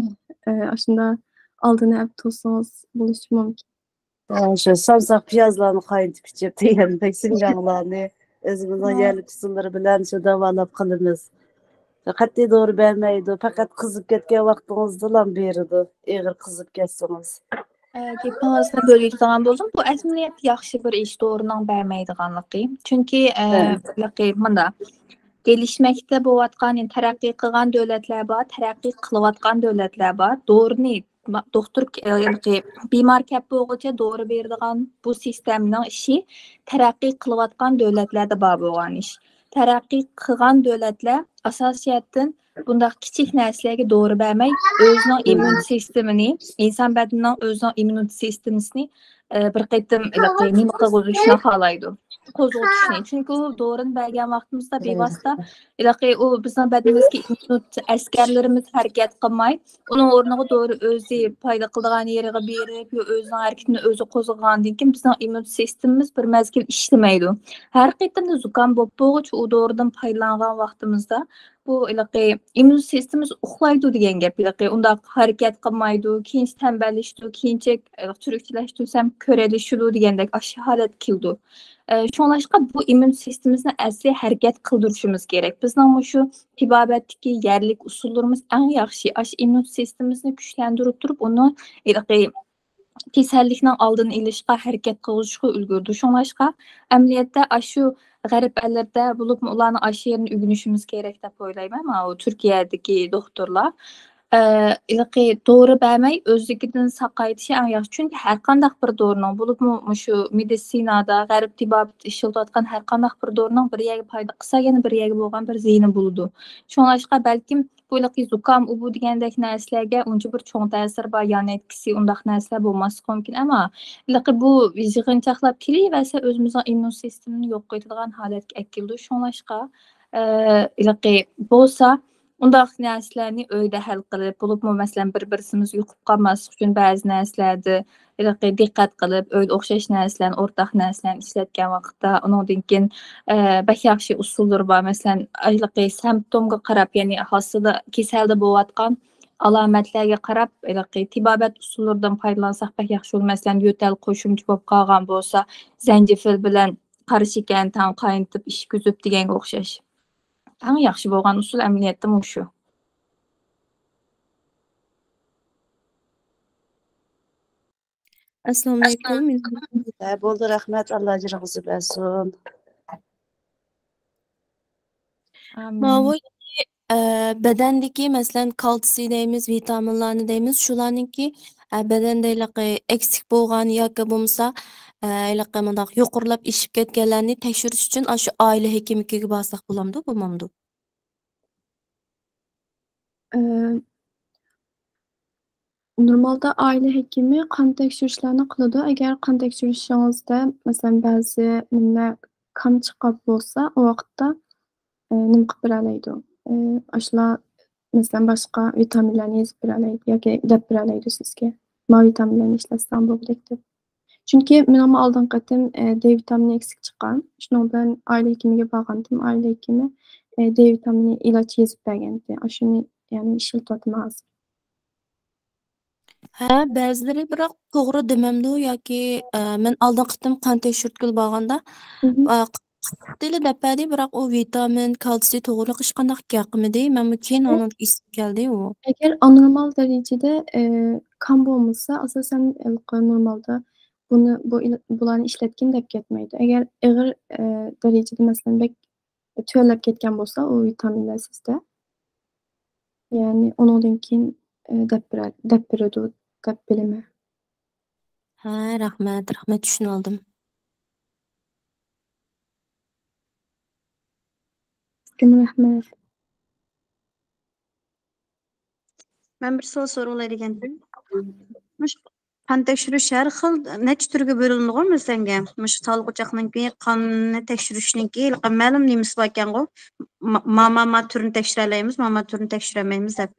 ئە، ئاشۇنداق ئالدىنى ئەپ تۇرسىڭىز بولۇشى مۇمكىن. ئە، شۇ سامساق پىيازلارنى قاينىتىپ ئىچىپ دېگەندەك شىنجاڭلارنى ئۆزىمىزنىڭ ھە. يەرلىك ئۇسۇللىرى بىلەن شۇ داۋالاپ قالىمىز. قەتئىي دورا بەرمەيدۇ، پەقەت قىزىپ كەتكەن ۋاقتىڭىزدىلا بېرىدۇ، ئېغىر قىزىپ كەتسىڭىز. ئە، گېپىڭىزنى بۆلۈۋېتىدىغان بولدۇم. بۇ ئەمەلىيەتتە ياخشى بىر ئىش، دورىنىڭ بەرمەيدىغانلىقى. چۈنكى، ئە، ھە. ھېلىقى مۇنداق، گېلىشمەكتە بولۇۋاتقان، يەنى تەرەققىي قىلغان دۆلەتلەر بار، تەرەققىي قىلىۋاتقان دۆلەتلەر بار. دورىنى ما-، دوختۇر ك-، ھېلىقى بىمار كەپ بولغۇچە دورا بېرىدىغان بۇ سىستېمىنىڭ ئىشى تەرەققىي قىلىۋاتقان دۆلەتلەردە بار بولغان ئىش. تەرەققىي قىلغان دۆلەتلەر ئاساسىي جەھەتتىن بۇنداق كىچىك نەرسىلەرگە دورا بەرمەي، ئۆزىنىڭ مم. ئىممۇن سىستېمىنى، ئىنسان بەدىنىنىڭ ئۆزىنىڭ ئىممۇن سىستېمىسىنى، ئە، بىر قېتىم ھېلىقى نېمە قىلغۇزۇشنى خالايدۇ. قوزغىتىشنى. چۈنكى ئۇ دورىنى بەرگەن ۋاقتىمىزدا بىۋاسىتە ھېلىقى ئۇ بىزنىڭ بەدىنىمىزدىكى ئىممۇن ئەسكەرلىرىمىز ھەرىكەت قىلماي، ئۇنىڭ ئورنىغا دورا ئۆزى پايدا قىلىدىغان يېرىگە بېرىپ، يا ئۆزىنىڭ ھەرىكىتىنى ئۆزى قوزغىغاندىن كېيىن بىزنىڭ ئىممۇن سىستېمىمىز بىر مەزگىل ئىشلىمەيدۇ. ھەر قېتىمدا زۇكام بولۇپ بولغۇچە ئۇ دورىدىن پايدىلانغان ۋاقتىمىزدا بۇ ھېلىقى ئىممۇن سىستېمىسى ئۇخلايدۇ دېگەن گەپ. ھېلىقى ئۇنداق ھەرىكەت قىلمايدۇ، كېيىنچە تەمبەللىشىدۇ، كېيىنچە، ھېلىقى تۈركچىلەشتۈرسەم كۆرەلىشىدۇ دېگەندەك ئاشۇ ھالەت كېلىدۇ. ئە، شۇڭلاشقا بۇ ئىممۇن سىستېمىسىنى ئەسلى ھەرىكەت قىلدۇرۇشىمىز كېرەك. بىزنىڭ مۇشۇ تېبابەتتىكى يەرلىك ئۇسۇللىرىمىز ئەڭ ياخشى. ئاشۇ ئىممۇن سىستېمىسىنى كۈچلەندۈرۈپ تۇرۇپ، ئۇنى ھېلىقى كېسەللىكنىڭ ئالدىنى ئېلىشقا ھەرىكەت قىلغۇزۇشقا ئۈلگۈرىدۇ. شۇڭلاشقا ئەمەلىيەتتە ئاشۇ غەرب ئەللىرىدە بولۇپمۇ ئۇلارنىڭ ئاشۇ يېرىنى ئۆگىنىشىمىز كېرەك دەپ ئويلايمەن. ماۋۇ تۈركىيەدىكى دوختۇرلار، ئە، ھېلىقى دورا بەرمەي ئۆزلۈكىدىن ساقايتىشى ئەڭ ياخشى. چۈنكى ھەر قانداق بىر دورىنىڭ، بولۇپمۇ مۇشۇ مېدىتسىنادا، غەرب تېبابىتى ئىشلىتىۋاتقان ھەر قانداق بىر دورىنىڭ بىر يەرگە پايدا قىلسا، يەنە بىر يەرگە بولغان بىر زىيىنى بولىدۇ. شۇڭلاشقا بەلكىم بۇ ھېلىقى زۇكام، ئۇ بۇ دېگەندەك نەرسىلەرگە ئۇنچە بىر چوڭ تەسىرى بار، يان ئەتكىسى ئۇنداق نەرسىلەر بولماسلىقى مۇمكىن. ئەمما ھېلىقى بۇ يىغىنچاقلاپ كېلىۋەرسە، ئۆزىمىزنىڭ ئىممۇن سىستېمىنى يوق قىلىدىغان ھالەتكە ئەكېلىدۇ. شۇڭلاشقا، ئە، ھېلىقى بولسا، ئۇنداق نەرسىلەرنى ئۆيدە ھەل قىلىپ، بولۇپمۇ، مەسىلەن، بىر-بىرسىمىز يۇقۇپ قالماسلىق ئۈچۈن بەزى نەرسىلەردە ھېلىقى دىققەت قىلىپ، ئۆيدە ئوخشاش نەرسىلەرنى، ئورتاق نەرسىلەرنى ئىشلەتكەن ۋاقىتتا، ئۇنىڭدىن كېيىن، ئە، بەك ياخشى ئۇسۇللىرى بار. مەسىلەن، ھېلىقى سىمپتومغا قاراپ، يەنى ھاسىلدا، كېسەلدە بولۇۋاتقان ئالامەتلەرگە قاراپ، ھېلىقى تېبابەت ئۇسۇللىرىدىن پايدىلانساق بەك ياخشى بولىدۇ. مەسىلەن، يۆتەل قوشۇمچە بولۇپ قالغان بولسا، زەنجىفىل بىلەن قارا شېكەرنى تەڭ قاينىتىپ ئىچكۈزۈپ دېگەنگە ئوخشاش. ئەڭ ياخشى بولغان ئۇسۇل ئەمەلىيەتتە مۇشۇ. ئەسسالامۇئەلەيكۇم. ھە، بولدى، رەھمەت، ئاللا ئەجرىڭىزنى بەرسۇن. ئامىن. ماۋۇ، ئە، بەدەندىكى، مەسىلەن، كالتسىي دەيمىز، ۋىتامىنلارنى دەيمىز، شۇلارنىڭكى، ئە، بەدەندە ھېلىقى ئەكسىك بولغان ياكى بولمىسا، ئە، ھېلىقى مۇنداق يۇقىرىلاپ ئېشىپ كەتكەنلەرنى تەكشۈرۈش ئۈچۈن ئاشۇ ئائىلە ھېكىملىكىگە بارساق بولامدۇ، بولمامدۇ؟ ئە، نورمالدا ئائىلە ھېكىمى قان تەكشۈرۈشلەرنى قىلىدۇ. ئەگەر قان تەكشۈرۈشىڭىزدە، مەسىلەن، بەزى نېمىلەر كام چىققان بولسا، ئۇ ۋاقىتتا، ئە، نېمە قىلىپ بېرەلەيدۇ؟ ئە، ئاشۇلار، مەسىلەن، باشقا ۋىتامىنلارنى يېزىپ بېرەلەيدۇ ياكى دەپ بېرەلەيدۇ سىزگە. ما ۋىتامىنلارنى ئىشلەتسەڭ بولغۇدەك دەپ. چۈنكى مېنىڭمۇ ئالدىنقى قېتىم، ئە، دې ۋىتامىنى ئەكسىك چىققان. شۇنىڭ بىلەن ئائىلە ھېكىمىگە بارغانتىم، ئائىلە ھېكىمى، ئە، دې ۋىتامىنى ئىلاج يېزىپ بەرگەنتى. ئاشۇنى، يەنى، ئىشلىتىۋاتىمەن ھازىر. ھە، بەزىلىرى بىراق توغرا دېمەمدۇ ياكى، ئە، مەن ئالدىنقى قېتىم قان تەكشۈرتكىلى بارغاندا، مھم. ئە، قىسقىتىلا دەپ بەردى، بىراق ئۇ ۋىتامىن، كالتسىي توغرىلىق ھېچقانداق گەپ قىلمىدى. مەنمۇ كېيىن ئۇنىڭ ئېسىمگە كەلدى ئۇ. ئەگەر ئانورمال دەرىجىدە، ئە، كام بولمىسا، ئاساسەن، ھېلىقى نورمالدا بۇنى، بۇ ئىل-، بۇلارنى ئىشلەتكىن دەپ كەتمەيدۇ. ئەگەر ئېغىر، ئە، دەرىجىدە، مەسىلەن، بەك تۆۋەنلەپ كەتكەن بولسا، ئۇ ۋىتامىنلار سىزدە. يەنى ئۇنىڭدىن كېيىن، ئى، دەپ بېرە-، دەپ بېرىدۇ دەپ بىلىمەن. ھە، رەھمەت، رەھمەت، چۈشىنىۋالدىم. كۆپتىن رەھمەت. مەن بىر سوئال سورىۋالاي دېگەنتىم. مۇشۇ قان تەكشۈرۈش ھەر خىل نەچچە تۈرگە بۆلۈنىدىغۇ مەسىلەنگە؟ مۇشۇ ساغلىق ئوچاقنىڭكى قاننى تەكشۈرۈشنىڭكى ھېلىقى مەلۇم نېمىسى باركەنغۇ؟ ما-، ما، ما، ما تۈرىنى تەكشۈرەلەيمىز، ما، ما تۈرىنى تەكشۈرەلمەيمىز دەپ.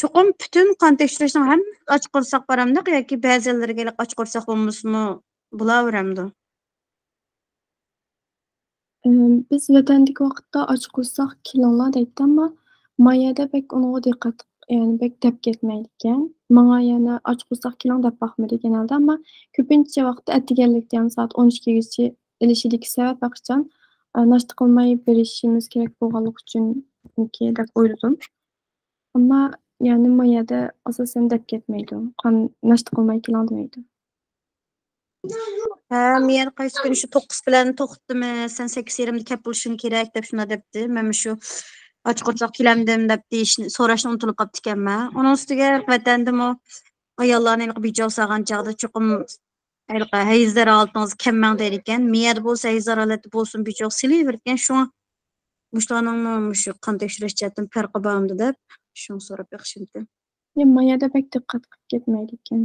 چوقۇم پۈتۈن قان تەكشۈرۈشنىڭ ھەممىسى ئاچ قورساق بارامدۇق ياكى بەزى يەرلىرىگە ھېلىقى ئاچ قورساق بولمىسىمۇ بولاۋېرەمدۇ؟ ئىم، بىز ۋەتەندىكى ۋاقىتتا ئاچ قورساق كېلىڭلار دەيتتى، ئەمما ما يەردە بەك ئۇنىڭغا دىققەت، يەنى بەك دەپ كەتمەيدىكەن. ماڭا يەنە ئاچ قورساق كېلىڭ دەپ باقمىدى گېنەلدە، ئەمما كۆپىنچە ۋاقىتتا ئەتىگەنلىكتە، يەنى سائەت ئون ئىككىگىچە ئېلىشىدىكى سەۋەب ھەرقاچان، ئە، ناشتا قىلماي بېرىشىمىز كېرەك بولغانلىقى ئۈچۈنمىكى دەپ ئويلىدىم. ئەمما يەنى ما يەردە ئاساسەن دەپ كەتمەيدۇ. قان ناشتا قىلماي كېلىڭ دېمەيدۇ. ھە، مېيەر قايسى كۈنى شۇ توققۇز بىلەن توختىتىمىز، سەن سەككىز يېرىمدە كەپ بولۇشۇڭ كېرەك دەپ شۇنداق دەپتۇ. مەنمۇ شۇ ئاچ قورساق كېلەمدىم دەپ دېيىشنى، سوراشنى ئۇنتۇلۇپ قاپتىكەنمەن. ئۇنىڭ ئۈستىگە ۋەتەندىمۇ ئاياللارنى ھېلىقى بىچارە سالغان چاغدا چوقۇم ھېلىقى ھەيزلەر ھالىتىڭىزگە كەلمەڭ دەيدىكەن. مېيەردە بولسا ھەيزلەر ھالەتتە بولسۇن، بىچارە سېلىۋېرىدىكەن. شۇڭا مۇشۇلارنىڭمۇ مۇشۇ قان تەكشۈرۈش جەھەتتىن پەرقى بارمىدۇ دەپ شۇنى سوراپ بېقىشىمتى. يا، ما يەردە بەك دىققەت قىلىپ كەتمەيدىكەن.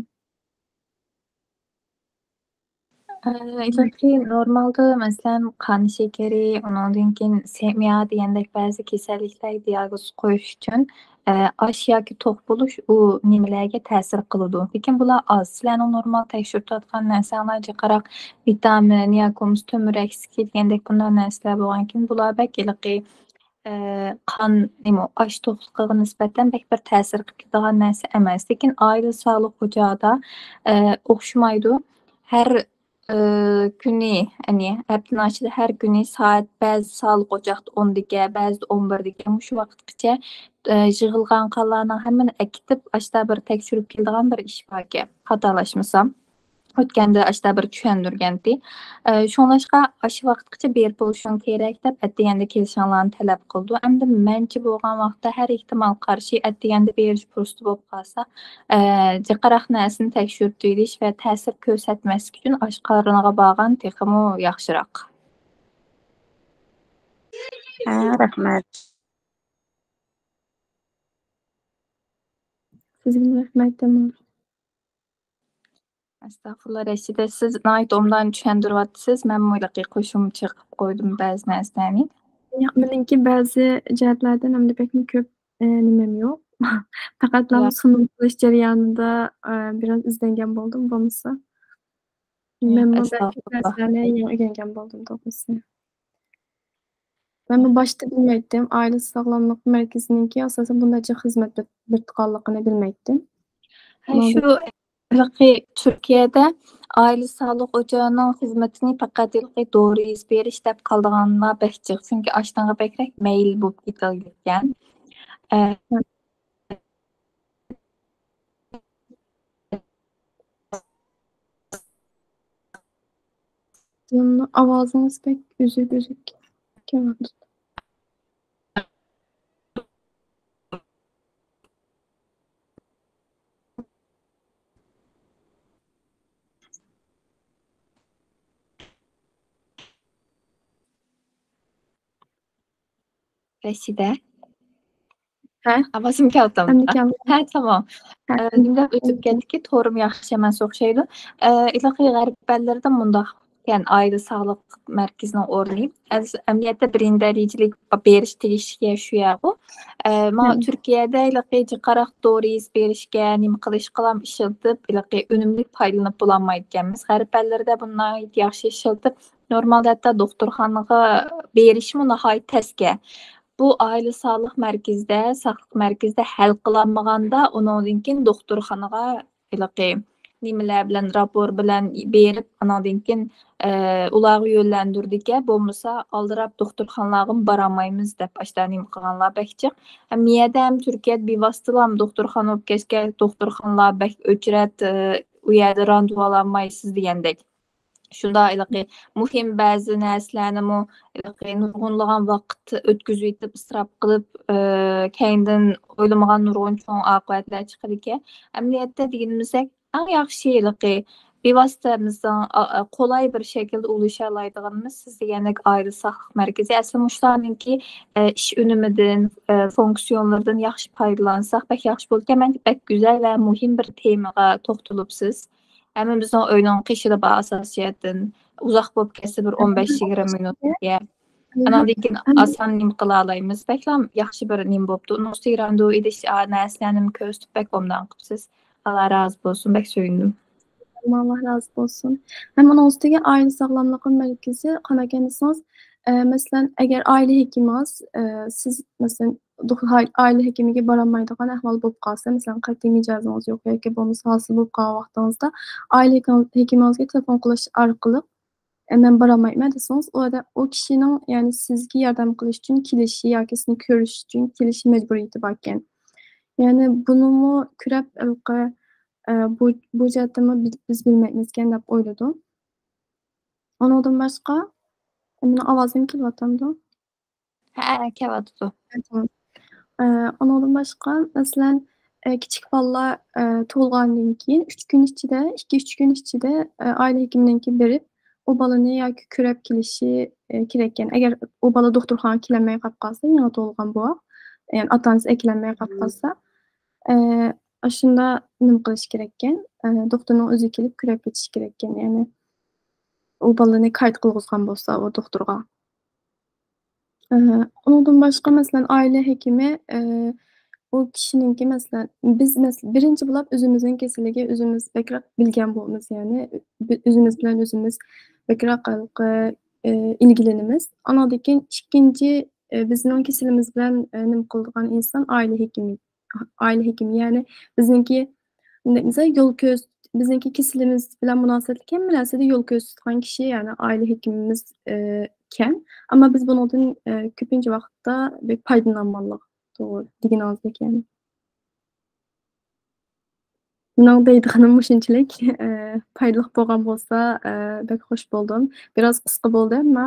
ئە، ھېلىقى نورمالدا، مەسىلەن، قان شېكىرى، ئۇنىڭدىن كېيىن سېمىيا دېگەندەك بەزى كېسەللىكلەرگە دىئاگنوز قويۇش ئۈچۈن، ئە، ئاش ياكى توق بولۇش ئۇ نېمىلەرگە تەسىر قىلىدۇ. لېكىن بۇلار ئاز. سىلەرنىڭ نورمال تەكشۈرتۈۋاتقان نەرسەڭلار جىقراق ۋىتامىن ياكى بولمىسا تۆمۈر ئەكسىكى دېگەندەك بۇنداق نەرسىلەر بولغانكىن، بۇلار بەك ھېلىقى ئى، قان نېمە، ئاش توقلۇقىغا نىسبەتەن بەك بىر تەسىر قىلىپ كېتىدىغان نەرسە ئەمەس. لېكىن ئائىلە ساغلىق ئوچىقىدا، ئى، ئوخشىمايدۇ. ھەر، ئى، كۈنى، يەنى ھەپتىنىڭ ئىچىدە ھەر كۈنى سائەت بەزى ساغلىق ئوچاقتا ئوندىكەن، بەزىدە ئون بىردىكەن، مۇشۇ ۋاقىتقىچە، ئى، يىغىلغان قانلارنىڭ ھەممىنى ئەكېتىپ، ئاشتا بىر تەكشۈرۈپ كېلىدىغان بىر ئىش باركەن، خاتالاشمىسام. ئۆتكەندە ئاشتا بىر چۈشەندۈرگەنتى. ئە، شۇڭلاشقا ئاشۇ ۋاقىتقىچە بېرىپ بولۇشۇڭ كېرەك دەپ ئەتىگەندە كېلىشىڭلارنى تەلەپ قىلىدۇ. ئەمدى مەنچە بولغان ۋاقىتتا ھەر ئېھتىمال قارشى ئەتىگەندە بېرىش پۇرسىتى بولۇپ قالسا، ئە، جىقراق نەرسىنى تەكشۈرتۈۋېلىش ۋە تەسىر كۆرسەتمەسلىك ئۈچۈن ئاشقازىنىغا بارغان تېخىمۇ ياخشىراق. ھە، رەھمەت. سىزگىمۇ رەھمەت، تامام. ئەستەغپۇرۇللا، رەشىدە، سىز ناھايىتى ئوبدان چۈشەندۈرۈۋاتىسىز. مەنمۇ ھېلىقى قوشۇمچە قىلىپ قويدۇم بەزى نەرسىلەرنى. ياق، مېنىڭكى بەزى جەھەتلەردىن ئەمدى بەكمۇ كۆپ، ئە، نېمەم يوق. پەقەتلا ياق. سۇنۇم قىلىش جەريانىدا، ئە، بىراز ئىزدەنگەن بولدۇم بولمىسا. مەنمۇ بەك كۆپ ئەستەغپۇرۇللا. نەرسىلەرنى يېڭى ئۆگەنگەن بولدۇم توغرىسى. مەنمۇ باشتا بىلمەيتتىم. ئائىلە ساغلاملىق مەركىزىنىڭكى ئاساسەن بۇنداق جىق خىزمەت بېرىدىغانلىقىنى بىلمەيتتىم. ھە، شۇ ھېلىقى تۈركىيەدە ئائىلە ساغلىق ئوچىقىنىڭ خىزمىتىنى پەقەت ھېلىقى دورا يېزىپ بېرىش دەپ قالىدىغانلار بەك جىق. چۈنكى ئاشتىنغا بەكرەك مەيىل بولۇپ كېتىلگەن. ئە، ئاۋازىڭىز بەك ئۈزۈك-ئۈزۈك كېلىۋاتىدۇ. رەشىدە. ھە؟ ئاۋازىم كەلدىمۇ؟ ئەمدى كەلدى. ھە، تامام. ھە، ئە، ئەمدى نېمىدەپ ئۆتۈپ كەلدى. كەتتىكى، تورۇم ياخشى ئەمەس ئوخشايدۇ. ئە، ھېلىقى غەرب ئەللىرىدە مۇنداق ئىكەن، ئائىلە ساغلىق مەركىزىنىڭ ئورنى. ئەز-، ئەمەلىيەتتە بىرىنچى دەرىجىلىك بېرىش تېگىشلىك يەر شۇ يەرغۇ. ئە، ما، ھە. تۈركىيەدە ھېلىقى جىقراق دورا يېزىپ بېرىشكە، نېمە قىلىشقىلام ئىشلىتىپ، ھېلىقى ئۈنۈملۈك پايدىلىنىپ بولالمايدىكەنمىز. غەرب ئەللىرىدە بۇنى ناھايىتى ياخشى ئىشلىتىپ، نورمالدا ھەتتا دوختۇرخانىغا بېرىشمۇ ناھايىتى تەسكە. بۇ ئائىلە ساغلىق مەركىزىدە، ساقلىق مەركىزىدە ھەل قىلالمىغاندا، ئۇنىڭدىن كېيىن دوختۇرخانىغا ھېلىقى نېمىلەر بىلەن، راپور بىلەن بېرىپ، ئاناندىن كېيىن، ئە، ئۇلارغا يۆنلەندۈرىدىكەن، بولمىسا ئالدىراپ دوختۇرخانىلارغىمۇ بارالمايمىز دەپ ئاشتا نېمە قىلغانلار بەك جىق. ھەم يەردە ھەم تۈركىيەدە بىۋاسىتىلا دوختۇرخانا بولۇپ كەتكەچكە، دوختۇرخانىلار بەك ئۆچرەت، ئە، ئۇ يەردە راندۋۇ ئالالمايسىز دېگەندەك. شۇنداق ھېلىقى مۇھىم بەزى نەرسىلەرنىمۇ ھېلىقى نۇرغۇنلىغان ۋاقىت ئۆتكۈزۈۋېتىپ، ئىسراپ قىلىپ، ئى، كەينىدىن ئويلىمىغان نۇرغۇن چوڭ ئاقىۋەتلەر چىقىدىكەن. ئەمەلىيەتتە دېگىنىمىزدەك، ئەڭ ياخشى ھېلىقى بىۋاسىتە بىزنىڭ، ئا، ئا، قولاي بىر شەكىلدە ئۇلىشالايدىغىنىمىز سىز دېگەندەك ئائىلە ساقلىق مەركىزى. ئەسلى مۇشۇلارنىڭكى، ئە، ئىش ئۈنۈمىدىن، ئە، فۇنكسىيونلىرىدىن ياخشى پايدىلانساق بەك ياخشى بولىدىكەن. مەنچە بەك گۈزەل ۋە مۇھىم بىر تېمىغا توختىلىپسىز. ھەممىمىزنىڭ ئۆينىڭ قېشىدا بار ئاساسىي جەھەتتىن. ئۇزاق بولۇپ كەتسە بىر ئون بەش يىگىرمە مىنۇت. ئانىڭدىن كېيىن ئاسان نېمە قىلالايمىز. بەكلا ياخشى بىر نېمە بوپتۇ. ئۇنىڭ ئۈستىگە راندېۋۇ ئېلىش، ئا، نەرسىلەرنى كۆرسىتىپ بەك ئوبدان قىپسىز. ئاللا رازى بولسۇن، بەك سۆيۈندۈم. ئاللا رازى بولسۇن. ھەم ئۇنىڭ ئۈستىگە ئائىلە ساغلاملىقى مەركىزى قاناقكەن دېسىڭىز، ئە، مەسىلەن، ئەگەر ئائىلە ھېكىمىڭىز، ئە، سىز، مەسىلەن، دوخ-، ھاي-، ئائىلە ھېكىمىگە بارالمايدىغان ئەھۋال بولۇپ قالسا، مەسىلەن، قەتئىي مىجەزىڭىز يوق ياكى بولمىسا ھالسىز بولۇپ قالغان ۋاقتىڭىزدا، ئائىلە ھېكىم-، ھېكىمىڭىزگە تېلېفون قىلىش ئارقىلىق، ئە، مەن بارالمايمەن دېسىڭىز، ئۇ ئادەم، ئۇ كىشىنىڭ، يەنى سىزگە ياردەم قىلىش ئۈچۈن كېلىشى ياكى سىزنى كۆرۈش ئۈچۈن كېلىشى مەجبۇرىيىتى باركەن. يەنى بۇنىمۇ كۆرەپ، ھېلىقى، ئە، بۇ، بۇ جەھەتتىنمۇ بىز، بىز بىلمەيمىزكەن دەپ ئويلىدىم. ئۇنىڭدىن باشقا، مېنىڭ ئاۋازىم كېلىۋاتامدۇ؟ ھە، كېلىۋاتىدۇ. ھە، تامام. ئە، ئۇنىڭدىن باشقا، مەسىلەن، ئە، كىچىك بالىلار، ئە، تۇغۇلغاندىن كېيىن ئۈچ كۈن ئىچىدە، ئىككى، ئۈچ كۈن ئىچىدە، ئە، ئائىلە ھېكىمىنىڭكى بېرىپ، ئۇ بالىنى ياكى كۆرۈپ كېلىشى، ئە، كېرەككەن. ئەگەر ئۇ بالا دوختۇرخانىغا كېلەلمەي قاپ قالسا، يېڭى تۇغۇلغان بوۋاق، يەنى ئاتا-ئانىسى ئەكېلەلمەي قاپ قالسا، ئە، ئاشۇندا نېمە قىلىش كېرەككەن؟ ئە، دوختۇرنىڭ ئۆزى كېلىپ كۆرۈپ كېتىشى كېرەككەن. يەنى ئۇ بالىنى قايتا قىلغۇزغان بولسا ئۇ دوختۇرغا. ئە، ئۇنىڭدىن باشقا، مەسىلەن، ئائىلە ھېكىمى، ئە، ئۇ كىشىنىڭكى، مەسىلەن، بىز، مەسىلەن، بىرىنچى بولۇپ ئۆزىمىزنىڭ كېسىلىگە ئۆزىمىز بەكرەك بىلگەن بولىمىز، يەنى بى-، ئۆزىمىز بىلەن ئۆزىمىز بەكرەك ھېلىقى، ئە، ئىلگىلىنىمىز. ئانىڭدىن كېيىن ئىككىنچى، ئە، بىزنىڭ كېسىلىمىز بىلەن، ئە، نېمە قىلىدىغان ئىنسان ئائىلە ھېكىمى. ئائىلە ھېكىمى، يەنى بىزنىڭكى، مۇنداق دېسە، يول كۆرس-، بىزنىڭكى كېسىلىمىز بىلەن مۇناسىۋەتلىك ھەممە نەرسىدە يول كۆرسىتىدىغان كىشى، يەنى ئائىلە ھېكىمىمىز، ئە، كەن. ئەمما بىز بۇنىڭدىن، ئە، كۆپىنچە ۋاقىتتا بەك پايدىلىنالمىغانلىق، توغرا دېگىنىڭىزدەك، يەنى. مېنىڭ دەيدىغىنىم مۇشۇنچىلىك، ئە، پايدىلىق بولغان بولسا، ئە، بەك خوش بولدۇم. بىراز قىسقا بولدى، ئەمما،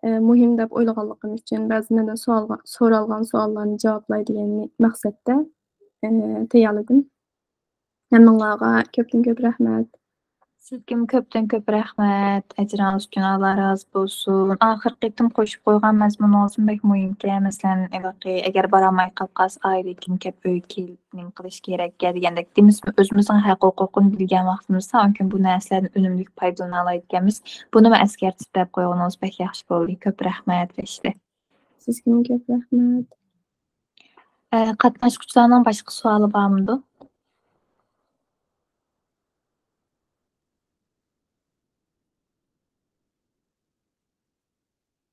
ئە، مۇھىم دەپ ئويلىغانلىقىم ئۈچۈن بەزى مەندىن سوئالغا-، سورالغان سوئاللارنى جاۋابلاي دېگەن مەقسەتتە، ئە، تەييارلىدىم. ھەممىڭلارغا كۆپتىن كۆپ رەھمەت. سىزگىمۇ كۆپتىن كۆپ رەھمەت. ئەجرىڭىز ئۈچۈن ئاللا رازى بولسۇن. ئاخىرقى قېتىم قوشۇپ قويغان مەزمۇنىڭىزمۇ بەك مۇھىمكەن. مەسىلەن، ھېلىقى، ئەگەر بارالماي قالىپ قالسا، ئائىلىدىن كەپ ئۆيگە كېلىپ نېمە قىلىش كېرەككە دېگەندەك، دېمىسىمۇ ئۆزىمىزنىڭ ھەق ھوقۇقىنى بىلگەن ۋاقتىمىزدا، ئاندىن كېيىن بۇ نەرسىلەردىن ئۈنۈملۈك پايدىلىنالايدىكەنمىز. بۇنىمۇ ئەسكەرتىپ دەپ قويغىنىڭىز بەك ياخشى بولدى. كۆپ رەھمەت، رەشىدە. سىزگىمۇ كۆپ رەھمەت. ئە، قاتناشقۇچىلارنىڭ باشقا سوئالى بارمىدۇ؟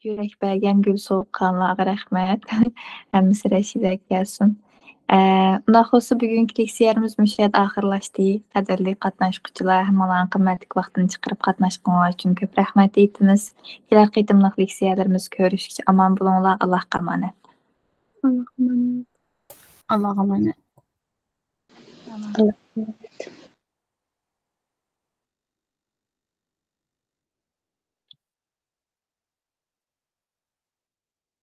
يۈرەك بەرگەن گۈل سوغۇقخانلارغا رەھمەت. ھەممىسى رەشىدە كەلسۇن. ئە، ئۇنداق بولسا، بۈگۈنكى لېكسىيەمىز مۇشۇ يەردە ئاخىرلاشتى. قەدىرلىك قاتناشقۇچىلار، ھەممىڭلارنىڭ قىممەتلىك ۋاقتىنى چىقىرىپ قاتناشقىنىڭلار ئۈچۈن كۆپ رەھمەت ئېيتىمىز. كېلەر قېتىملىق لېكسىيەلىرىمىزگە كۆرۈشكىچە ئامان بولۇڭلار. ئاللاھقا ئامانەت. ئاللاھقا ئامانەت. ئاللاھقا ئامانەت. ئامانەت.